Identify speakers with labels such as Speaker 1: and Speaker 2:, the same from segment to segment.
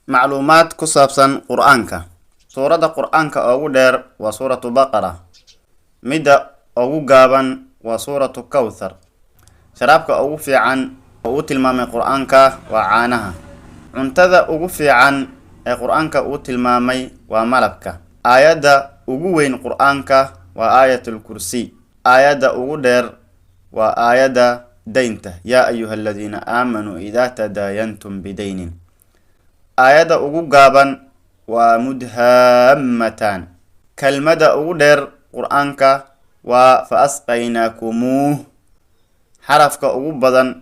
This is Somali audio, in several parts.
Speaker 1: Macluumaad ku saabsan Qur-aanka. Suuradda Qur-aanka ugu dheer waa Suuratu Baqara, midda ugu gaaban waa Suuratu Kawthar. Sharaabka ugu fiican oo uu tilmaamay Qur-aanka waa caanaha. Cuntada ugu fiican ee Qur-aanka uu tilmaamay waa malabka. Aayadda ugu weyn Qur-aanka waa Aayatul Kursiy. Aayadda ugu dheer waa aayadda daynta, yaa ayuha aladiina aamanuu idaa tadaayantum bidaynin. Aayadda ugu gaaban waa mudhaamatan. Kelmadda ugu dheer Qur-aanka waa fa asqaynaakumuuh. Xarafka ugu badan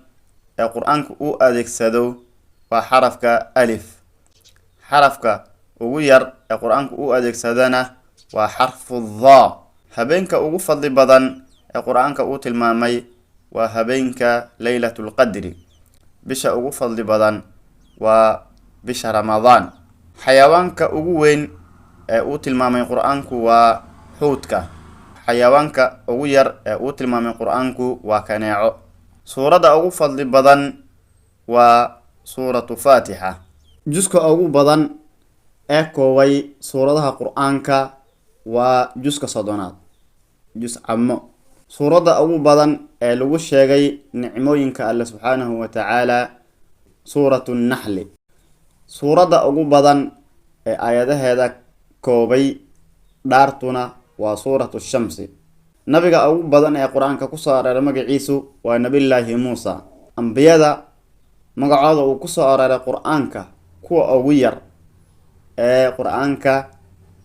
Speaker 1: ee Qur-aanka uu adeegsado waa xarafka alif. Xarafka ugu yar ee Qur-aanka uu adeegsadana waa xarfu dhaa. Habeenka ugu fadli badan ee Qur-aanka uu tilmaamay waa habeenka Laylatulqadri. Bisha ugu fadli badan waa bisha Ramadaan. Xayawaanka ugu weyn ee uu tilmaamay Qur-aanku waa xuudka. Xayawaanka ugu yar ee uu tilmaamay Qur-aanku waa kaneeco. Suuradda ugu fadli badan waa Suuratu Faatixa. Juska ugu badan ee koobay suuradaha Qur-aanka waa juska 30aad, jus camo. Suuradda ugu badan ee lagu sheegay nicmooyinka Alle subxaanahu wa tacaala, Suuratu Naxli. Suuradda ugu badan ee aayadaheeda koobay dhaartuna waa Suuratu Shamsi. Nabiga ugu badan ee Qur-aanka kusoo arooray magaciisu waa Nabillaahi Muusa. Ambiyada magacooda uu kusoo arooray Qur-aanka kuwa ugu yar ee Qur-aanka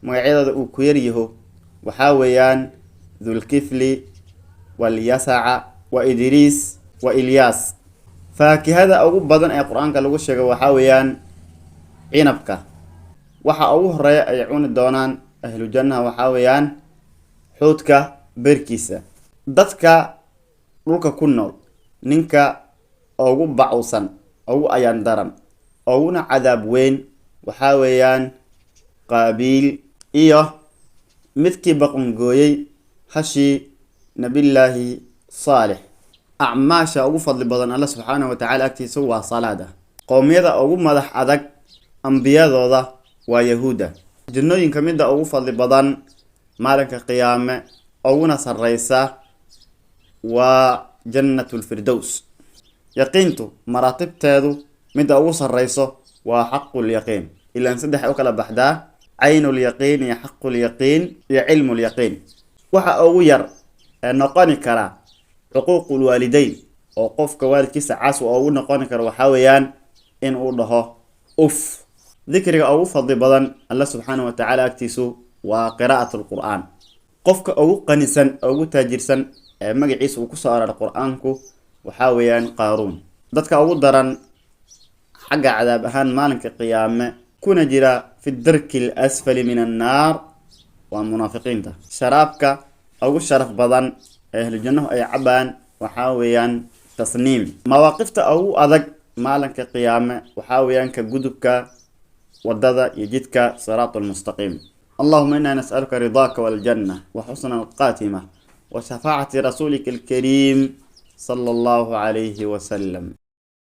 Speaker 1: magacyadooda uu ku yaryaho waxaa weeyaan Dhulkifli, Walyasaca, wa Idriis, wa Ilyaas. Faakihada ugu badan ee Qur-aanka lagu sheegay waxaa weeyaan cinabka. Waxa ugu horeeya ay cuni doonaan ahlu jannaha waxaa weeyaan xuudka beerkiisa. Dadka dhulka ku nool ninka ugu bacusan, ugu ayaan daran, uguna cadaab weyn waxaa weeyaan Qaabiil iyo midkii baqongooyey hashii Nabillaahi Saalix. Acmaasha ugu fadli badan Alle subxaanahu watacaala agtiisa waa salaada. Qowmiyada ugu madax adag ambiyadooda waa Yahuudda. Jannooyinka midda ugu fadli badan maalinka qiyaame uguna sarreysa waa Jannatulfirdows. Yaqiintu maraatibteedu midda ugu sarreyso waa xaqulyaqiin, ilaan saddex ay u kala baxdaa: caynulyaqiin iyo xaqulyaqiin iyo cilmulyaqiin. Waxa ugu yar ee noqoni kara cuquuqul waalideyn oo qofka waalidkiisa caas ugu noqoni karo waxaa weeyaan in uu dhaho uf. Dikriga ugu fadli badan Alle subxaanahu watacaala agtiisu waa qiraa'at lqur'aan. Qofka ugu qanisan, ugu taajirsan ee magaciisa uu kusoo araaray Qur-aanku waxaa weeyaan Qaaruun. Dadka ugu daran xagga cadaab ahaan maalinka qiyaame kuna jira fi darki al asfali min annaar waa munaafiqiinta. Sharaabka ugu sharaf badan ee ahlu jannahu ay cabaan waxaa weeyaan tasniim. Mawaaqifta ugu adag maalinka qiyaame waxaa weeyaan ka gudubka wadada iyo jidka siraat almustaqiim. Allahuma inaa nas'aluka ridaaka waljanna wa xusna alqaatima wa shafaacati rasuulika alkariim sala Allahu calayhi wasalam.